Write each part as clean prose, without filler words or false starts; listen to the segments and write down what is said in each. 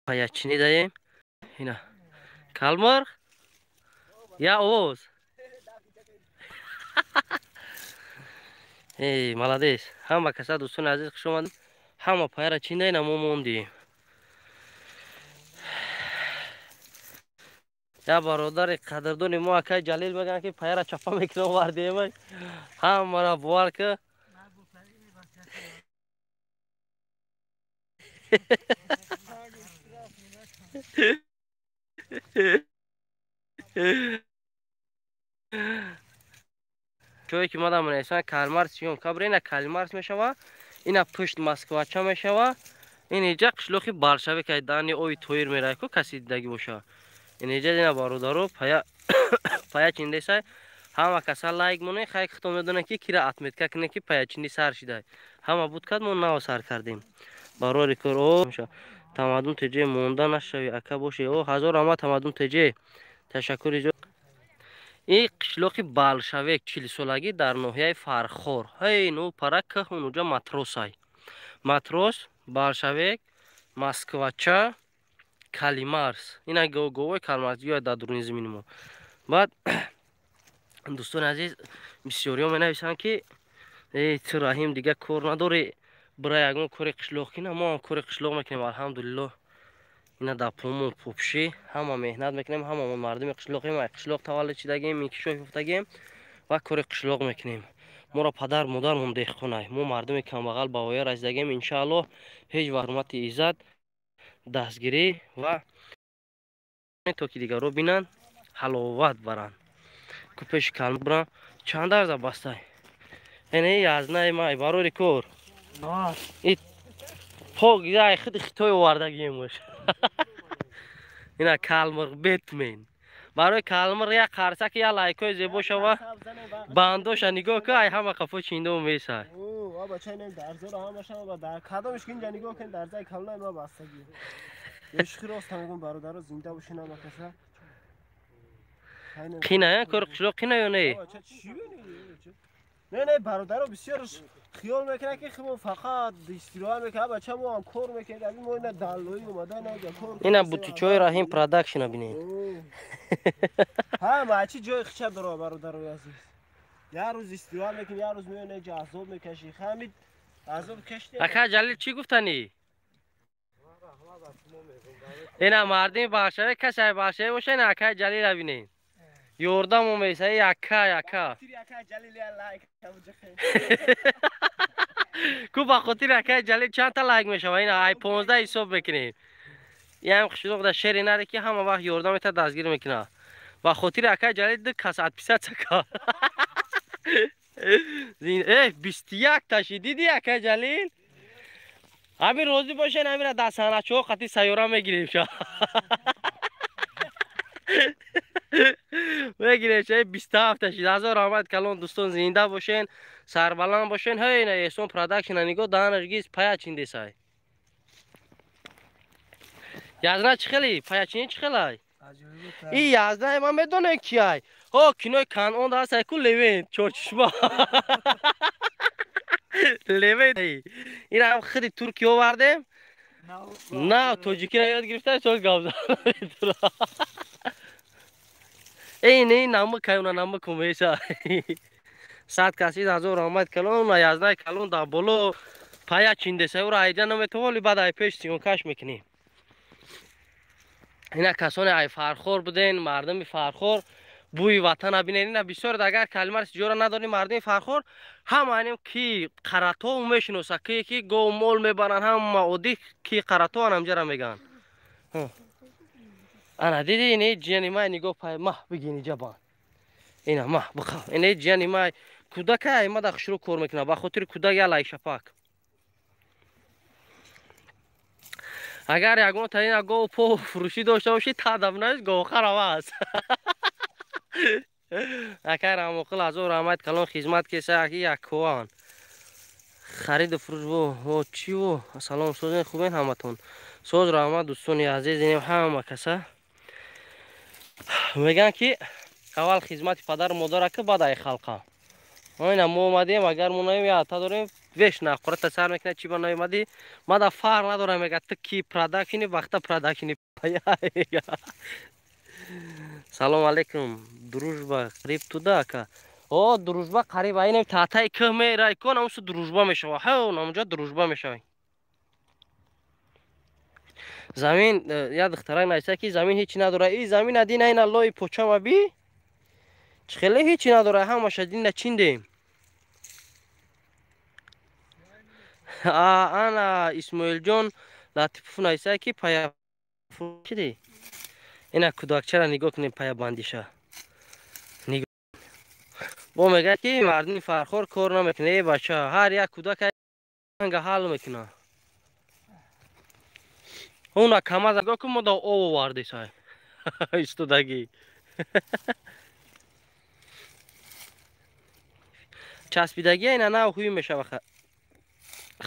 Паячинӣ даем. Ина калмар я овоз. Эй, молодец. Ҳама каса дӯстони азиз хуш омадед. Ҳама паяра чинда ина мо мондем. Я бародари қадрдони мо акай Ҷалил мегӯянд ки паяра чапа мекунам овардем. Ҳамаро бовар ки ҷое ки мадам менависанд калмарс съёмка бира, ина калмарс мешава, ина пушт москвача мешава, ин иҷа қишлоқи Болшевик ай дани ои тоир мерай ку каси дидагӣ боша. Ин иҷа ина бародаро пая пая чиндесай. Ҳама каса лайк монед, хай худтон медонед ки кира отметка кунед ки паячинди сар шидай. Ҳама буд кард, мо нав сар кардем. Барори кор о Тамаддун ТЖ монда нашавӣ ака бошӣ. О ҳазор раҳмат Тамаддун ТЖ. Ташаккури зиёд. Ин қишлоқи Болшевик 40-солагӣ дар ноҳияи Фархор. Ҳей ну пара кӯҳ унуҷа матросай. Матрос, Болшевик, Москвача, Калимарс. Ина говои Калмарс гӯяд дар дуруни замини мо. Баъд дӯстони азиз бисёриҳо менависанд ки эй ту Раҳим дига кор надорӣ, бира ягон кори қишлоқ кина. Мо ҳам кори қишлоқ мекунем алҳамдулиллоҳ. Ина дар помон пупшӣ ҳама меҳнат мекунем, ҳама мо мардуми қишлоқем, ай қишлоқ таваллуд шидагем, инкишоф ёфтагем ва кори қишлоқ мекунем. Моро падар модармон деҳқонай, мо мардуми камбағал ба воя расидагем. Иншааллоҳ ҳеҷ вақт ҳурмати иззат, дастгирӣ ва то ки дигарро бинанд, ҳаловат баранд. Ку пеши калм бурам чанд арза бастай? Эне язнай май барори кор. И пок яй худи хитой овардагиемош. Ина калмир Бэтмен. Барои калмир як қарсак я лайкои зебо шава. Бандоша нигоҳ ку, ай ҳама қафо чиндо месай. О, бача ин дарзоро ҳамаша ба дар кадомш ки инҷа нигоҳ кун, дарзаи калонай ма бастагӣ. Ишқи рост мегӯм бародаро, зинда бошин ҳама каса. Қина, кори қишлоқ қина ё не? Не, не, бародаро бисёр хиёл мекунад ки мо фақат истироҳат мекунем, бача мо ҳам кор мекунем, ами мо ина даллоӣ омада ина кор. Ина бутичои Раҳим продакшн бинед. Ҳама чӣ ҷои хича дора бародарои азиз. Як рӯз истироҳат мекунем, як рӯз меоем инҷа азоб мекашӣ. Ҳамин азоб кашидем. Ака Ҷалил чӣ гуфтанӣ? Ина мардими Болшевик касе Болшевик боша, ина акаи Ҷалила бинед. Ёрдам омеса яка яка. Ку ба хотири акаи Ҷалил чанд та лайк мешава? Ина ай 15 ҳисоб мекунем. Ям қишлоқ дар шери наре ки ҳама вақт ёрдам мета дастгир мекунад. Ба хотири акаи Ҷалил ду кас отписаться кард. Э 21 таши диди акаи Ҷалил? Ҳамин розӣ бошен, ҳамира дар саначоҳо қати сайёра мегирем ша. Мегирем ша 27 таши. Ҳазор раҳмат калон дӯстон, зинда бошен, сарбаланд бошен. Ҳей ина Эҳсон продакшн нигоҳ даҳанаш гиз пая чиндесай. Язна чӣ хели? Паячинӣ чӣ хелай? И язна ман медонем кияй. Ҳо кинои Канон даст ай ку Левент чорчишма. Левент. Ина худи Туркия овардем. На тоҷикиро ёд гирифта сол гап зад. Эй не намак кайуна намак кумеса. 100 каси ҳазор раҳмат калон, на язнай калон дар боло пая чиндеса. Ура айҷа наметаволи баъд ай пеш сиёнкаш мекунем. Ина касоне ай Фархор буден, мардуми Фархор бӯи ватана бинед. Ина бисёр агар калимаро ҷора надорӣ мардуми Фархор ҳама анем ки Қаратов мешиноса, ки гов мол мебаранд, ҳама оддӣ ки Қаратов анамҷара мегӯянд. Ана диди ин ҷияни май нигоҳ пай маҳ бигин иҷа бан. Ина маҳ биқа. Ин ҷияни май кӯдака ай мада хушрӯ кор мекунад. Ба хотири кӯдак я лайк шапак. Агар ягон та ина гов по фурӯшӣ дошта бошӣ, тадаб навис говхарав аст. Акай Раҳмоқул ҳазор раҳмат калон хизмат кеса аки яккоан. Хариду фурӯш во чӣ во? Салом созен хубен ҳаматон. Соз раҳмат дӯстони азиз, инем ҳама каса. Мегӯянд ки аввал хизмати падару модара ки баъд ай халқа. Ина мо омадем, агар мо наем я ата дорем, Веш нақурата сар мекунад, чӣ ба наомадӣ? Ма да фарқ надорам, мега ту ки продакшни, вақта продакшни. Салом алейкум. Дружба қариб туда ака. О, дружба қариб айнем таътаи кӯҳ мерай кон, амсу дружба мешава. Ҳа, намунҷа дружба мешава. Замин я духтарак найса ки замин ҳечи надора. И замин адин айна лои почама би. Чӣ хеле ҳечи надора, ҳамаша дина чиндем. Ана Исмоилҷон Латипов найса ки пая чиди? Ина кӯдакчара нигоҳ кунем паябандиша. Бо мегӯяд ки мардуми Фархор кор намекунад. Э бача, ҳар як кӯдак га ҳал мекунад. Уна камаза нигоҳ кун, мо да об овардесай. Истодагӣ. Часпидагӣ ина нав ҳуй мешава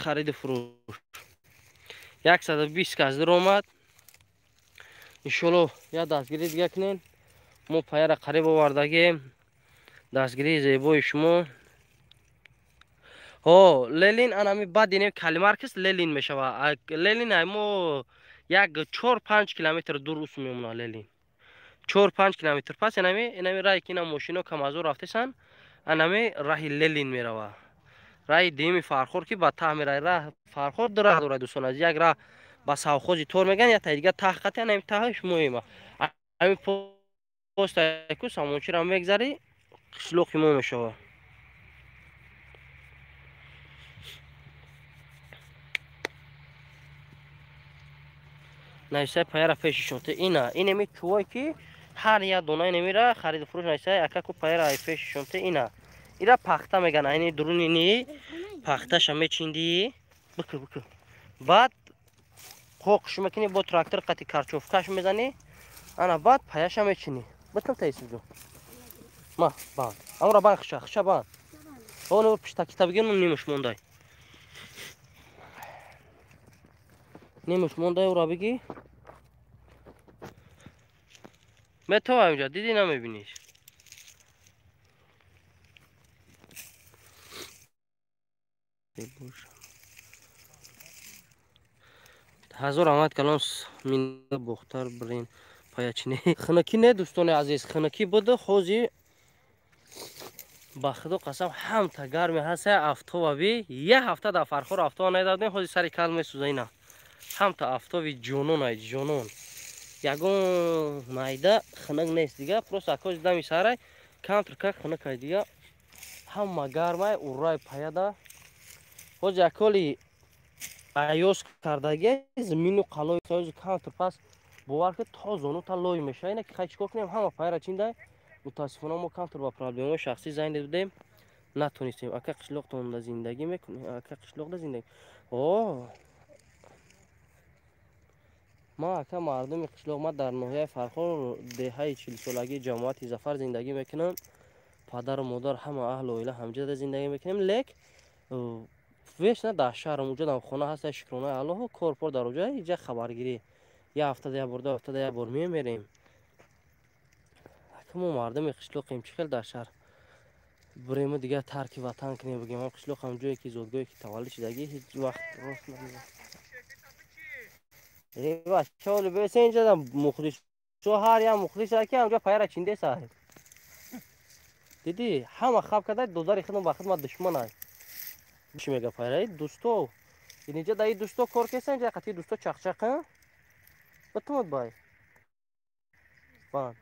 хариду фурӯш. 120 кас даромад. Иншоллоҳ я дастгирӣ дига кунен. Мо паяра қариб овардагем. Дастгирии зебои шумо. Ҳо, Ленин анами баъд инем Калимаркс Ленин мешава. Ленин ай мо як 4-5 километр дур ус мемона Ленин. 4-5 километр пас инами раҳе ки ина мошино камазо рафтесан, анами раҳи Ленин мерава. Раҳи дуюми Фархор ки ба таҳ мерава. Раҳ Фархор ду раҳ дорад дӯстон азиз. Як раҳ ба совхози тор меган, як таи дига таҳ қати, анами таҳаш муҳима. Ами постаку самончиро мегзари, қишлоқи мо мешава. Найсай паяра пеши шонте ина инеми чувой ки ҳар як дона инемира хариду фурӯш найсай акаку паяра ай пеши шонте ина. Ира пахта меган, айни дуруни ни пахташа мечинди. Бикр бикр. Баъд қоқш мекунӣ бо трактор қати карчофкаш мезанӣ. Ана баъд паяша мечинӣ. Битм таисиду. Ма банд. Амра банд хша, хша банд. Оно пиштакита бигир, нимаш мондай. Нимаш мондай ура бигӣ. Метова инҷа дидӣ намебиниш. Ҳазор омад калон мин бохтар брин паячини. Хунукӣ не дӯстони азиз, хунукӣ буд, ҳози ба худо қасам ҳамта гарми ҳаста афтова би, як ҳафта дар Фархор афтова надодем, ҳози сари кал месӯза ина. Ҳамта афтови ҷонон ай ҷонон. Ягон майда хунук нест дига, просто акози дами сарай камтар как хунук ай дига. Ҳама гармай уррай паяда. Ҳози аколи аёз кардаги зимину қалои сози камтар пас бовар ки то зону та лой мешава. Ина ки хай чикор кунем, ҳама паяра чиндай. Мутаассифона мо камтар ба проблемаҳои шахсӣ занг додем, натонистем. Ака қишлоқтонда зиндагӣ мекунем, ака қишлоқда зиндагӣ. О, ма ака мардуми қишлоқ, ма дар ноҳияи Фархор деҳаи 40-солагии ҷамоати Зафар зиндагӣ мекунам. Падару модар ҳама аҳлу оила ҳамҷода зиндагӣ мекунем, лек вешна дар шаҳрам уҷодам хона ҳаста, шукронаи Аллоҳу, корпор дар уҷа иҷа хабаргирӣ. Як ҳафтада як бор, ду ҳафтада як бор мемерем. Мо мардуми қишлоқем, чӣ хел дар шаҳр бурему дигар тарки ватан кунем, бигем ҳам қишлоқ ҳам ҷое ки зодгоҳе ки таваллуд шудагӣ ҳеҷ вақт рост намеяд. Э бачаҳо бесе инҷа мухлис шо ҳар як мухлис ки ҳамҷо паяра чиндеса. Дидӣ ҳама хаб карда додари худам ба хидмат душман ай. Чӣ мега паяра дӯсто? Инҷа даи дӯсто кор кеса, инҷа қати дӯсто чақчақ, битумад бай. Бан.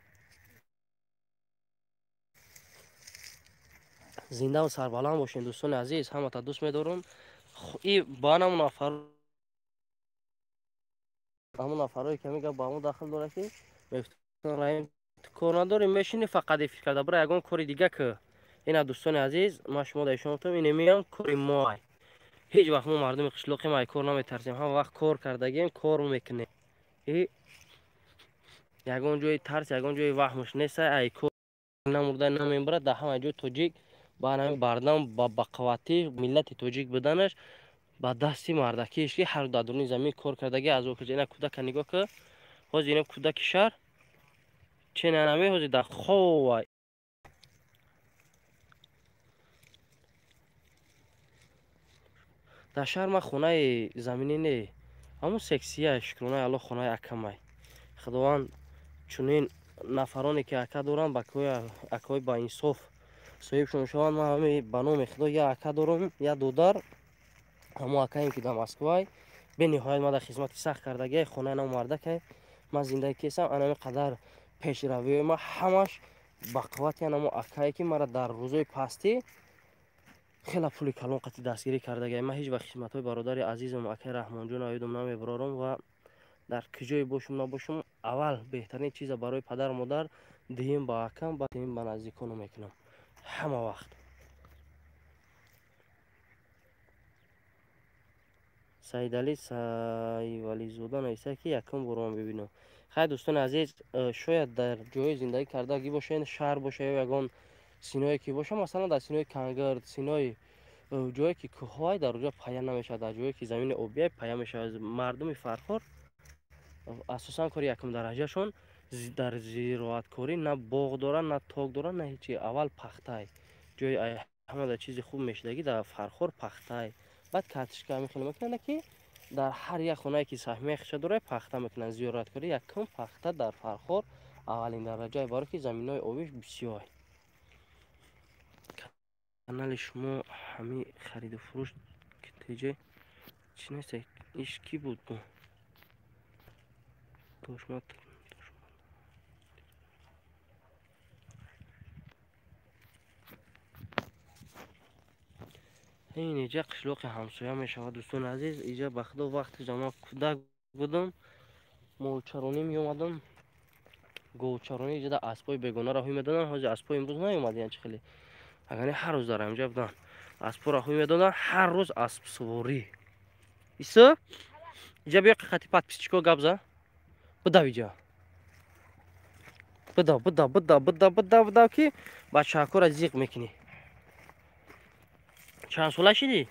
Зинда ва сарбаланд бошед дӯстони азиз, ҳамата дӯст медорам. И ба ҳамон нафарое ки мега ба мо дахл дорад ки мегуфтанд Раҳим ту кор надорӣ, мешинӣ фақат эфир карда, бира ягон кори дига ки. Ина дӯстони азиз, ман шумо да ишон гуфтам, ин меям кори мо ай. Ҳеҷ вақт мо мардуми қишлоқем ай кор наметарсем, ҳама вақт кор кардагем, кор мекунем. И ягон ҷои тарс, ягон ҷои ваҳмаш нест, ай кор намурда намебарад, дар ҳама ҷой тоҷик ба ҳамин бардам ба бақувватӣ миллати тоҷик буданаш ба дасти мардакиеш ки ҳар дар дуруни замин кор кардаги аз окиҷа. Ина кӯдака нигоҳ ки, ҳозир ина кӯдаки шаҳр ченанаме ҳозир дар хова. Дар шаҳр ман хонаи заминӣ не, ҳамун сексия, шукронаи Аллоҳ, хонаи акамай. Худованд чунин нафароне ки ака доранд, ба акаҳои баинсоф соҳибшон шаванд. Ман ҳами ба номи Худо як ака дорам, як додар, ҳамон акаем ки дар Москвай, бениҳоят ман дар хизмати сахт кардагиай, хонаи нам мардакай. Ман зиндагӣ кесам, анами қадар пешравиҳои ман ҳамаш ба қуввати анамо акае ки мара дар рӯзои пастӣ хела пули калон қати дастгирӣ кардагиай. Ман ҳеҷ вақт хизматҳои бародари азизам акаи Раҳмонҷон ёдам намебарорам ва дар куҷое бошум набошум, аввал беҳтарин чиза барои падару модар, дуюм ба акам, баъд дуюм ба наздиконам мекунам ҳама вақт. Саидалӣ Сайвализода нависта ки якум бор ман бибинам. Хай, дӯстони азиз, шояд дар ҷои зиндагӣ кардагӣ бошед, шаҳр боша ё ягон синое ки боша, масалан дар синои Кангард, синои ҷое ки кӯҳҳое, дар оҷо пая намешавад, дар ҷое ки замини обия пая мешавад. Мардуми Фархор асосан кори якум дараҷашон дар зироаткорӣ, на боғ доранд, на ток доранд, на ҳечи. Аввал пахтай, ҷои ҳама дар чизи хуб мешудагӣ дар Фархор пахтай, баъд картишка ҳамин хеле мекунанд, ки дар ҳар як хонае ки саҳмияи хиша дорад, пахта мекунанд. Зиёраткорӣ якум пахта дар Фархор аввалин дараҷае, барое ки заминҳои обиш бисёр. Канали шумо ҳами хариду фурӯш теҷа чӣ нест? Иш кӣ буд бу? Тошмат. Ин иҷа қишлоқи ҳамсоя мешавад, дӯстони азиз. Иҷа ба Худо вақти замон кӯдак будам, молчаронӣ меомадам, говчаронӣ. Иҷа дар аспҳои бегонаро ҳуй медоданд. Ҳозир аспҳои имрӯз наомадиянд, чӣ хеле, агар ҳар рӯз дар ҳамҷа буданд, аспҳоро ҳуй медоданд, ҳар рӯз аспсуворӣ. Исо, иҷа биё, қати подписчико гап за. Бидав иҷа, бидав, бидав, бидав, бидав, бидав, бидав, ки бачаҳакора зиқ мекунӣ. Чанд сола шидӣ?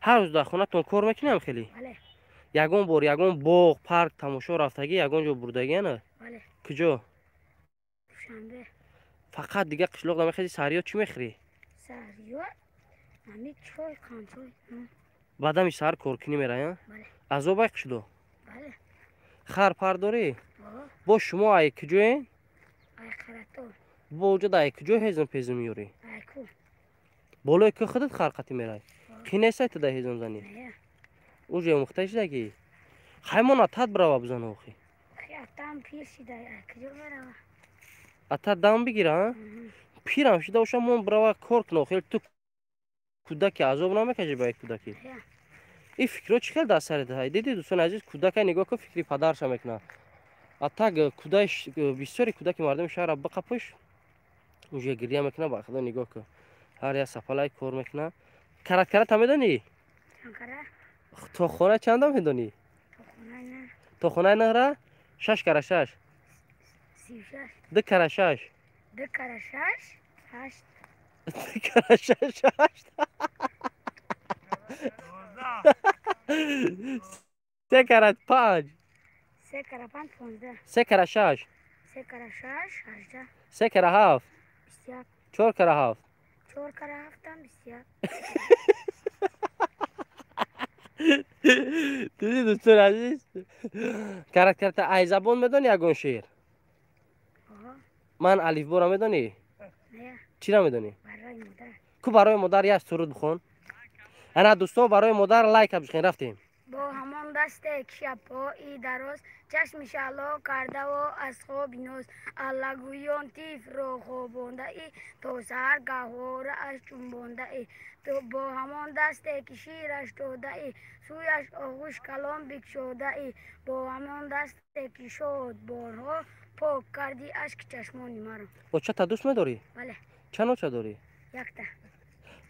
Ҳар рӯз дар хонатон кор мекунам хеле? Ягон бор ягон боғ, парк, тамошо рафтагӣ, ягон ҷо бурдагӣ на? Куҷо? Фақат дига қишлоқ намехези? Саҳриё чӣ мехӯрӣ? Баъдами саҳар коркунӣ мерай? Азобай қишлоқ? Хар пар дорӣ? Бо шумо ай куҷоен? Бо оҷа ай куҷо ҳезум пезум меёрӣ? Болои кӯ худат харқатӣ мерай? Қинесай ту да ҳезум занӣ? Уже омӯхта шидагӣ? Хаймон атат бирава бизан охи. Атат дам бигира? Пирам шида боша, мон бирава кор куна. Охи, ту кӯдаки, азоб намекашӣ ба як кӯдакӣ? Ин фикрҳо чӣ хел дар сарат ҳай? Диди, дӯстони азиз, кӯдака нигоҳ кун, фикри падарша мекунад. Атак кӯдаи бисёри кӯдаки мардуми шаҳрро биқапӯш, уже гиря мекунад. Ба Худо, нигоҳ кун, ҳар як сапалай кор мекунад. Карат карата медонӣ? То хона чанда медонӣ? То хонаи наҳра шаш кара шаш, ду кара шаш, ду кара шаш ҳашт, ду кара шаш ҳашт, се кара панҷ, се кара панҷ 15, се кара шаш, се кара шаш 18, се кара ҳафт, 21, чор кара ҳафт, чор кара ҳафтам 21. Диди, дӯстони азиз, карат карата ай забон медонӣ ягон шеър? Ман алифборо медонӣ? Чиро медонӣ? Ку, барои модар як суруд бихон. Ана, дӯстон, барои модар лайка бишхен. Рафтем. Бо ҳамон дасте ки шабҳои дароз чашми шаъло кардаву аз хоби ноз аллагӯён тифлро хобондаӣ, то саҳар гаҳворааш ҷунбондаӣ, бо ҳамон дасте ки шираш додаӣ, сӯяш оғӯш калон бикушодаӣ, бо ҳамон дасте ки шод борҳо пок кардӣ ашки чашмони маро. Очата дӯст медорӣ? Бале. Чанд оча дорӣ? Якта.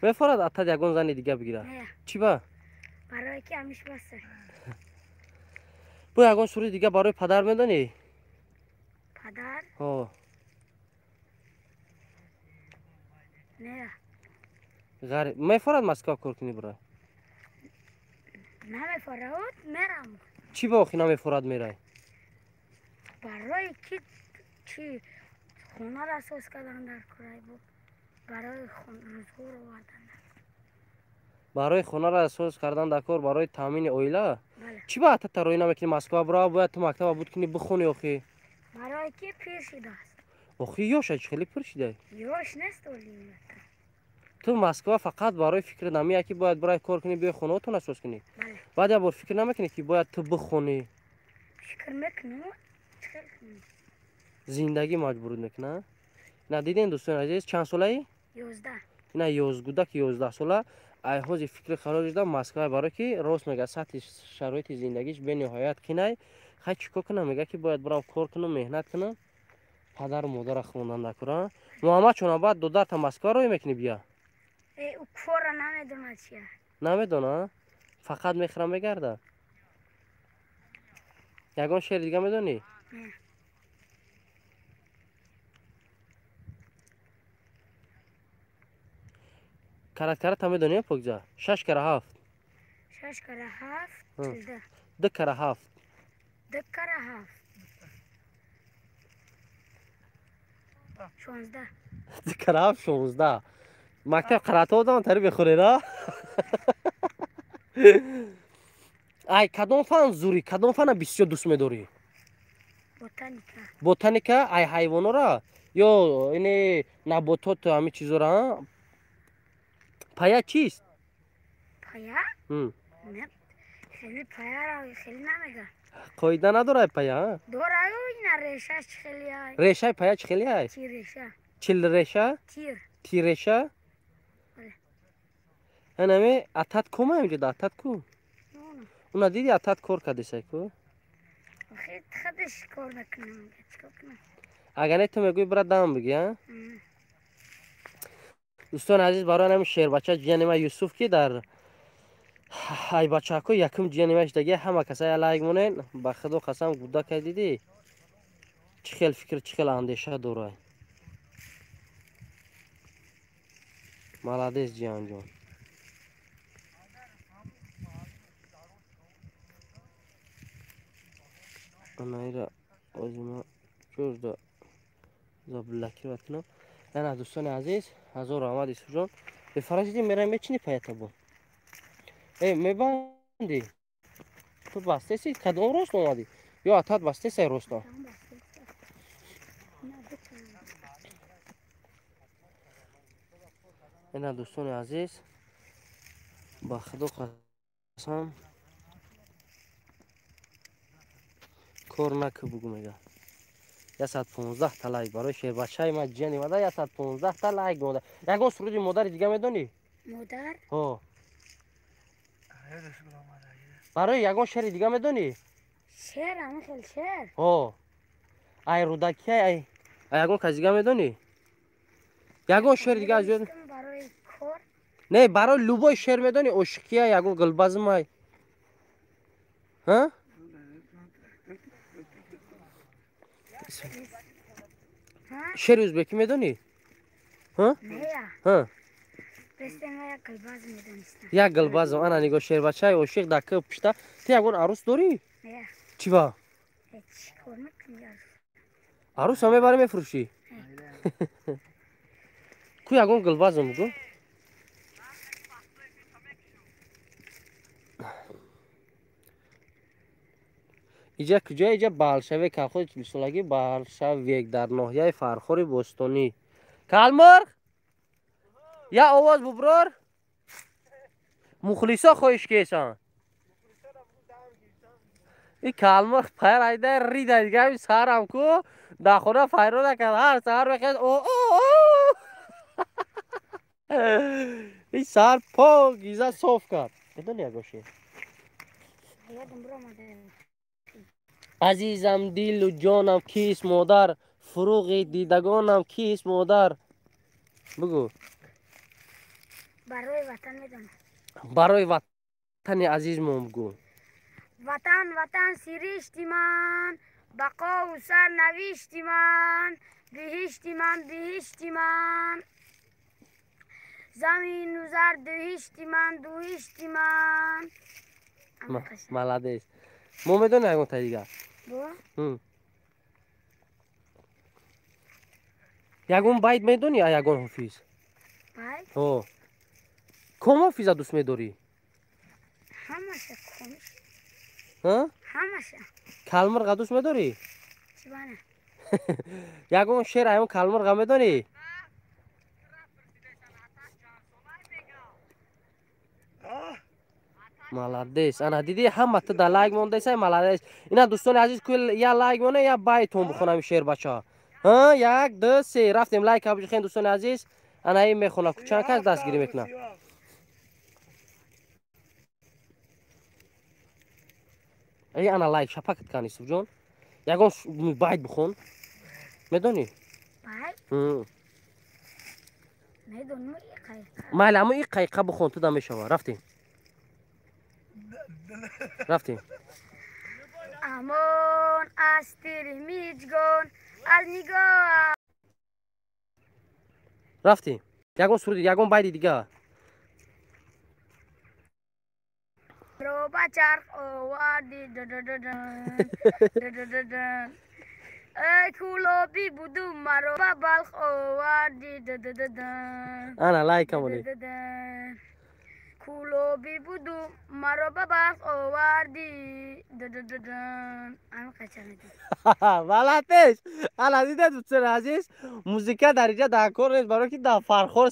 Мефорад атат ягон зани дига бигира? Чӣ ба? Барое ки ҳамиш баста. Бо ягон суруди дига барои падар медонӣ? Падар? Ҳо. Не. Ғариб мефорад Москва кор кунӣ, бира? Намефорад, мерам. Чӣ ба охи намефорад мерай? Барои ки чи хонаро соз кардан дар курай бо барои рӯзгор овардан. Барои хонаро соз кардан дар кор, барои таъмини оила? Чӣ ба атата роӣ намекунӣ Москва бирава, бояд ту мактаба буд кунӣ, бихонӣ охи? Барои ки пир шудааст. Охи ёша чӣ хеле пир шидай? Ёш нест оли. Ту Москва фақат барои фикри намия ки бояд бирай кор кунӣ, биёй хонаотона соз кунӣ. Баъд як бор фикр намекунӣ ки бояд ту бихонӣ? Фикр мекунам. Зиндагӣ маҷбурут мекуна? Ина дидем дӯстони азиз, чанд солаӣ? 11. Ина гудаки 11 сола ай ҳози фикри хароҷ шуда Москва, барои ки рост мега сатҳи шароити зиндагиш бениҳоят қинай. Хай чӣ кор кунам? Мега ки бояд бирам кор кунам, меҳнат кунам, падару модара хондан накунам. Муҳаммад чона баъд додарта Москва роӣ мекунӣ бия? Ӯ кора намедонад чия. Намедона? Фақат мехӯра мегарда? Ягон шеъри дига медонӣ? Карат-карата медонӣ, Покиза? 6 кара 7. 6 кара 7, 42. 2 кара 7. 2 кара 7. 16. 2 кара 7, 16. Мактаб қарато одам тари бехӯре ра? Ай кадом фан зурӣ? Кадом фана бисёр дӯст медорӣ? Ботаника. Ботаника? Ай ҳайвонора ё ини наботот ҳами чизора? Пая чист? Пая? Хеле паяро хеле намега. Қоида надорад пая? Дораю, ина решаш хеле ай. Решаи пая чӣ хеле ай? Тир реша. Чил реша? Тир. Тир реша? Анаме атат кума инҷо атат ку? Уна диди атат кор кардесай ку? Худаш кор мекунам, чикор кунам? Агар не ту мегӯӣ бира дам бигӣ, а? Дӯстони азиз, барои ҳамин шербача ҷияни ма Юсуф ки дар ай бачаҳако якум ҷияни ма шидаги, ҳама касая лайк монен. Ба худо қасам гудакай дидӣ чӣ хел фикр, чӣ хел андеша дорай. Молодец ҷиянҷон. Анаира озима ҷӯрда заблокировать кунам. Ана дӯстони азиз, ҳазор раҳмат Юсуфҷон. Бефаразиди мераем мечини паята бо. Э, мебанди. Ту бастеси кадом рост омадӣ? Ё атат бастесай роста? Ина дӯстони азиз, ба худо қасам кор накӣ бугу мега. 115 та лайк барои шербачаи ма ҷияни мада 115 та лайк монда. Ягон суруди модари дига медонӣ? Модар? Ҳо. Барои ягон шеъри дига медонӣ? Шеър, ҳамин хел шеър? Ҳо. Ай Рӯдакия, ай ягон кас дига медонӣ? Ягон шеъри дига аз ёд? Барои кор? Не, барои любой шеър медонӣ? Ошиқия, ягон гулбазмай. Ҳа? Шеъри ӯзбекӣ медонӣ? Як гулбазм. Ана нигоҳ, шербачаи ошиқ дар кӯ пишта. Ту ягон арӯс дорӣ? Чӣ ба? Арӯса мебарӣ мефурӯшӣ? Ку ягон гулбазм бугӯ? Иҷа куҷо? Иҷа Балшавек, колхози чилсолагӣ Балшавек дар ноҳияи Фархори Бостонӣ. Калмурғ, я овоз буброр. Мухлисо хоҳиш кесан. И калмурғ пайр айда рида дига сарам ку дар хона файро накард. Ҳар саҳар мехез о о о. И сар покиза соф кард. Медонӣ ягон шеър? Азизам дилу ҷонам кист модар, фуруғи дидагонам кист модар. Бугӯ. Барои ватан медонам. Барои ватани азизмон бугӯ. Ватан, ватан сиришти ман, бақову сарнавишти ман, биҳишти ман, биҳишти ман, замину зар дуҳишти ман, дуҳишти ман. Молодец. Мо медонем ягон таи дигар? Ягон байт медонӣ, ягон ҳофиз? Байт? Ҳо. Ком ҳофиза дӯст медорӣ? Ҳамаша комиш. Ҳа? Ҳамаша. Калмирға дӯст медорӣ? Чибана. Ягон шеър аён калмирға медонӣ? Молодец. Ана дидӣ ҳама ту да лайк мондесай, молодец. Ина дӯстони азиз, ку я лайк моне, я байтон бихонам шеър бача. Ҳа, 1 2 3 рафтем лайк абҷихен дӯстони азиз. Ана ин мехона, чанд кас дастгирӣ мекунад. Эй ана лайк шапакат кан Юсуфҷон. Ягон байт бихон. Медонӣ? Байт? Медонам иқайқа. Майли, аммо иқайқа бихон, ту да мешава. Рафтем. Рафтем. Амон аз тири миҷгон, аз нигоҳ. Рафтем. Ягон суруди, ягон байти дига. Ро ба чарх оварди д-д-д-д. Эй кӯлобӣ буду маро ба Балх оварди д-д-д-д. Ана лайк амони. Кӯлобӣ буду маро ба Балх оварди д-д-д-д. Ами қача медонам. Молодец. Ана дидед дӯстони азиз, музика дар инҷа дар кор нест, барои ки дар Фархор